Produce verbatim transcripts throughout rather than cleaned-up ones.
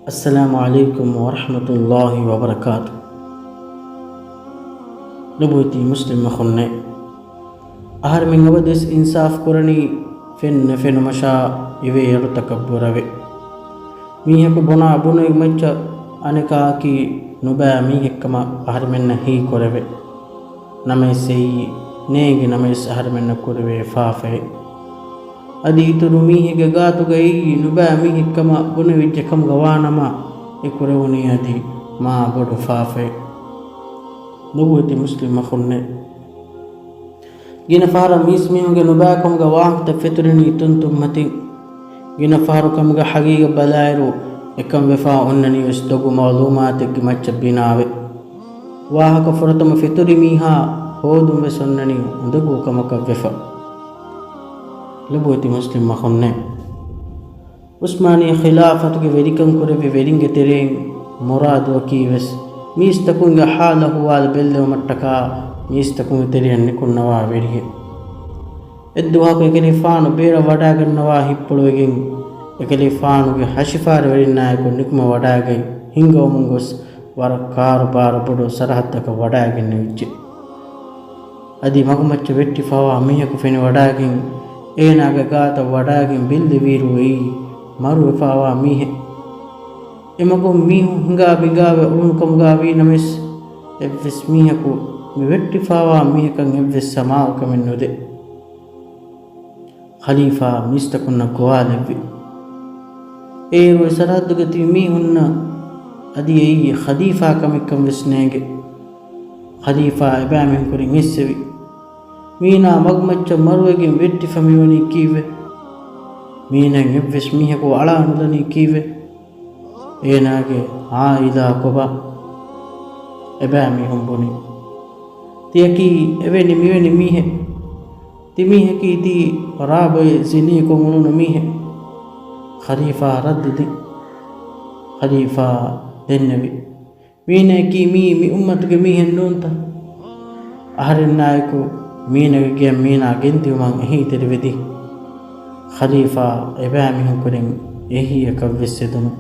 އައްސަލާމު ޢަލައިކުމް ވަރަޙްމަތުﷲި ވަބަރަކާތު. ލޮބުވެތި މުސްލިމް އަޚުންނޭ! އަހަރެމެން އަބަދުވެސް އިންސާފު ކުރަނީ ފެން ނުފެނުމަށާ އިވޭ އަޑު ތަކައްބުރަވެ. މީހަކު ބުނާ ބުނެވި މައްޗަށް އަނެކާއަކީ ނުބައި މީހެއްކަމަށް އަހަރެމެންނަށް ހީކުރެވެ. ނަމަވެސް އެއީ ނޭނގި ނަމަވެސް އަހަރެމެންނަށް ކުރެވޭ ފާފައެއް. އަދި އިތުރު މީހެއްގެ ގާތުގައި ނުބައި މީހެއްކަމަށް ބުނެވިއްޖެ ކަމުގަ ވާނަމަ، އެ ކުރެވުނީ އަދި މާ ބޮޑު ފާފައެއް. ލޮބުވެތި މުސްލިމް އަޚުންނޭ! ގިނަ ފަހަރަށް މީސްމީހުންގެ ނުބައިކަމުގެ ވާހަކަތައް ފެތުރެނީ ތުންތުންމަތިން. ގިނަ ފަހަރު ކަމުގެ ހަގީގަތް ބަލާއިރު، އެކަން ވެފާ އޮންނަނީ ވެސް ދޮގު މަޢުލޫމާތެއްގެ މައްޗަށް ބިނާވެ. ވާހަކަ ފުރަތަމަ ފެތުރި މީހާ ހޯދުން ވެސް އޮންނަނީ އުނދަގޫ ކަމަކަށް ވެފަ. ލޮބުވެތި މުސްލިމް އަޚުންނޭ! ޢުސްމާނީ ޚިލާފަތުގެ ވެރިކަން ކުރެއްވި ވެރިންގެ ތެރެއިން މުރާދުއަކީ ވެސް މީސްތަކުންގެ ޙާލު އަޙްވާލު ބެއްލެވުމަށްޓަކާ މީސްތަކުންގެ ތެރެއަށް ނިކުންނަވާ ވެރިއެއް. އެއްދުވަހަކު އެކަލޭފާނު ބޭރަށް ވަޑައިގަންނަވާ ހިތްޕުޅުވެގެން، އެކަލޭފާނުގެ ހަށިފާރިވެރިންނާއެކު ނިކުމެ ވަޑައިގަތް ހިންގަވަމުން ގޮސް، ވަރަށް ކާރުބާރު ބޮޑު ސަރަހައްދަކަށް ވަޑައިގެންނެވިއްޖެ. އަދި މަގުމައްޗަށް ވެއްޓިފާވާ މީހަކު ފެނިވަޑައިގެން، އޭނާގެ ގާތަށް ވަޑައިގެން ބިއްލެވިއިރު އެއީ މަރުވެފާވާ މީހެއް. އެމަގުން މީހުން ހިނގާ ބިނގާވެ އުޅުނު ކަމުގައި ވީނަމަވެސް، އެއްވެސް މީހަކު މި ވެއްޓިފާވާ މީހަކަށް އެއްވެސް ސަމާލުކަމެއް ނުދޭ. ޚަލީފާ މީސްތަކުންނަށް ގޮވާލެއްވި. އޭރު އެ ސަރަހައްދުގަ ތިބި މީހުންނަށް އަދި އެއީ ޚަލީފާ ކަމެއްކަން ވެސް ނޭނގެ. ޚަލީފާ އެބައިމީހުން ކުރިން އެއްސެވި. މީނާ މަގުމައްޗަށް މަރުވެގެން ވެއްޓިފަ މިވަނީ ކީއްވެ؟ މީނައަށް އެއްވެސް މީހަކު އަޅާ ނުލަނީ ކީއްވެ؟ އޭނާގެ ޢާއިލާ ކޮބާ؟ އެބައިމީހުން ބުނި. ތިޔަކީ އެވެނި މިވެނި މީހެއް. ތިމީހަކީ ތީ ރާބޮއެ ޒިނޭކޮށް އުޅުނު މީހެއް. ޚަލީފާ ރައްދު ދިން. ޚަލީފާ ދެންނެވި. މީނައަކީ މީ މި އުއްމަތުގެ މީހެއް ނޫންތަ؟ އަހަރެންނާއެކު މީނަގެ ގެއަށް މީނާ ގެންދިއުމަށް އެހީތެރިވެދިން. ޚަލީފާ އެބައިމީހުން ކުރިން އެހީއަކަށް ވެސް އެދުނު.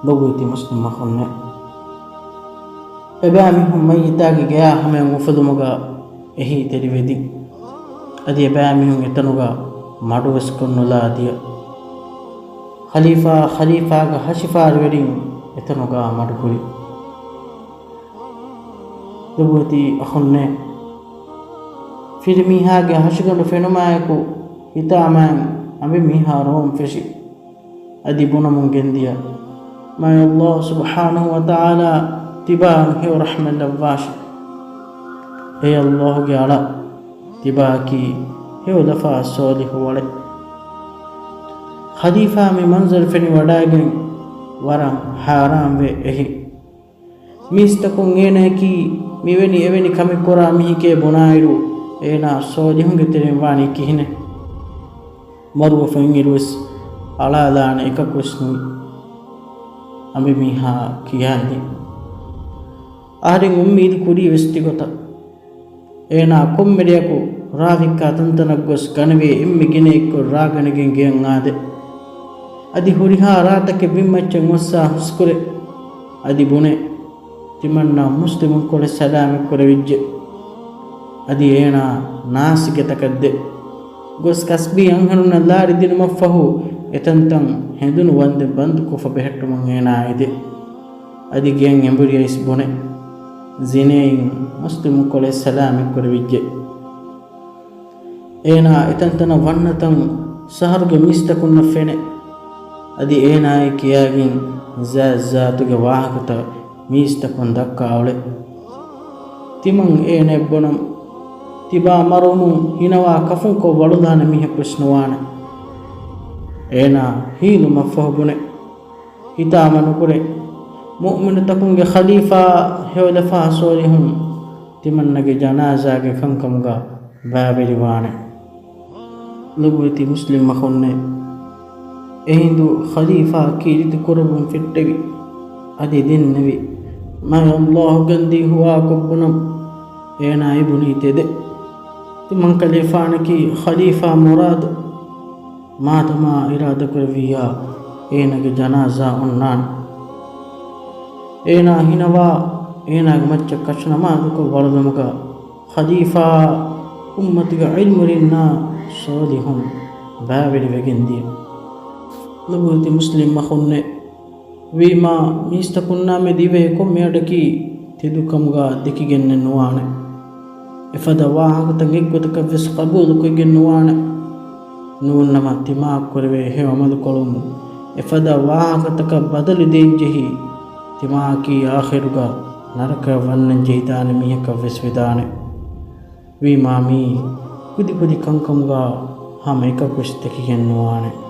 ލޮބުވެތި މުސްލިމް އަޚުންނޭ! އެބައިމީހުން މައްޔިތާގެ ގެޔާ ހަމަޔަށް އުފުލުމުގަ އެހީތެރިވެދިން. އަދި އެބައިމީހުން އެތަނުގަ މަޑުވެސް ކޮށްނުލާ ދިޔަ. ޚަލީފާ، ޚަލީފާގެ ހަށިފާރިވެރިން އެތަނުގަ މަޑުކުރި. ލޮބުވެތި އަޚުންނޭ! ފިރިމީހާގެ ހަށިގަނޑު ފެނުމާއެކު ހިތާމައިން އަނބިމީހާ ރޯން ފެށި. އަދި ބުނަމުން ގެންދިޔަ، މާތް ﷲ ސުބްޙާނަހޫ ވަތަޢާލާ ތިބާއަށް ހެޔޮ ރަޙްމަތް ލައްވާށި. އޭ ﷲ ގެ އަޅާ، ތިބާއަކީ ހެޔޮލަފާ ޞޯލިޙު އަޅެއް. ޚަލީފާ މި މަންޒަރު ފެނި ވަޑައިގެން ވަރަށް ހައިރާންވެ އެހި. މީސްތަކުން އޭނައަކީ މިވެނި އެވެނި ކަމެއް ކުރާ މީހެކޭ ބުނާއިރު، އޭނާ ޞޯލިޙުންގެ ތެރެއިން ވާނީ ކިހިނެއް؟ މަރުވެފަ އިންއިރުވެސް އަޅާލާނެ އެކަކުވެސް ނުވި. އަނބިމީހާ ކިޔާދިން. އަހަރެން އުއްމީދު ކުރީ ވެސް ތިގޮތަށް. އޭނާ ކޮންމެ ރެޔަކު ރާވިއްކާ ތަންތަނަށް ގޮސް ގަނެވޭ އެންމެ ގިނައެއްކޮށް ރާގަނެގެން ގެޔަށް އާދޭ. އަދި ހުރިހާ ރާތަކެއް ބިންމައްޗަށް އޮއްސާ ހުސްކުރޭ. އަދި ބުނޭ، ތިމަންނަށް މުސްލިމުންކޮޅެއް ސަލާމަތްކުރެވިއްޖެ. އަދި އޭނާ ނާސިގެތަކަށް ދޭ. ގޮސް ކަސްބީ އަންހެނުންނަށް ލާރި ދިނުމަށްފަހު، އެތަންތަން ހެނދުނު ވަންދެން ބަންދުކޮށްފަ ބެހެއްޓުމަށް އޭނާ އެދޭ. އަދި ގެއަށް އެނބުރި އައިސް ބުނޭ، ޒިނޭއިން މުސްލިމުންކޮޅެއް ސަލާމަތްކުރެވިއްޖެ. އޭނާ އެތަންތަނަށް ވަންނަތަން ޝަހަރުގެ މީސްތަކުންނަށް ފެނޭ. އަދި އޭނާއޭ ކިޔާގެން ޒާތްޒާތުގެ ވާހަކަތައް މީސްތަކުން ދައްކާ އުޅޭ. ތިމަން އޭނައަށް ބުނަމު، ތިބާ މަރުވުމުން ހިނަވާ ކަފުންކޮށް ވަޅުލާނެ މީހަކުވެސް ނުވާނެ. އޭނާ ހީލުމަށްފަހު ބުނޭ، ހިތާމަ ނުކުރޭ. މުއުމިނުތަކުންގެ ޚަލީފާ ހެޔޮލަފާ ޞޯލިޙުން ތިމަންނަގެ ޖަނާޒާގެ ކަންކަމުގަ ބައިވެރިވާނެ. ލޮބުވެތި މުސްލިމް އަޚުންނޭ! އެހިނދު ޚަލީފާ ކީރިތި ކުރައްވަން ފެއްޓެވި. އަދި ދެންނެވި، މާތް ﷲ ގަންދީ ހުވާކޮށް ބުނަމު، އޭނާ އެބުނީ ތެދެއް. ތިމަންކަލޭފާނަކީ ޚަލީފާ މުރާދު. މާދަމާ އިރާދަކުރެއްވިއްޔާ، އޭނާގެ ޖަނާޒާ އޮންނާނެ. އޭނާ ހިނަވާ، އޭނާގެ މައްޗަށް ކަށު ނަމާދުކޮށް ވަޅުލުމުގަ ޚަލީފާ އުއްމަތުގެ ޢިލްމުވެރިންނާ ޞާލިޙުން ބައިވެރިވެގެން ދިޔަ ލޮބުވެތި މުސްލިމް އަޚުންނޭ. ވީމާ މީސްތަކުންނާ މެދު އިވޭ ކޮންމެ އަޑަކީ ތެދުކަމުގަ ދެކިގެންނެއް ނުވާނެ. އެފަދަ ވާހަކަތައް އެއްގޮތަކަށް ވެސް ޤަބޫލުކޮށްގެން ނުވާނެ. ނޫންނަމަ ތިމާކުރެވޭ ހެޔޮ ޢަމަލުކޮޅުން އެފަދަ ވާހަކަތަކަށް ބަދަލު ދޭން ޖެހި، ތިމާއަކީ އާޚިރުގަ ނަރަކަޔަށް ވަންނަން ޖެހިދާނެ މީހަކަށް ވެސް ވެދާނެ. ވީމާ މީ ކުދިކުދި ކަންކަމުގަ ހަމަ އެކަކު ވެސް ދެކިގެން ނުވާނެ.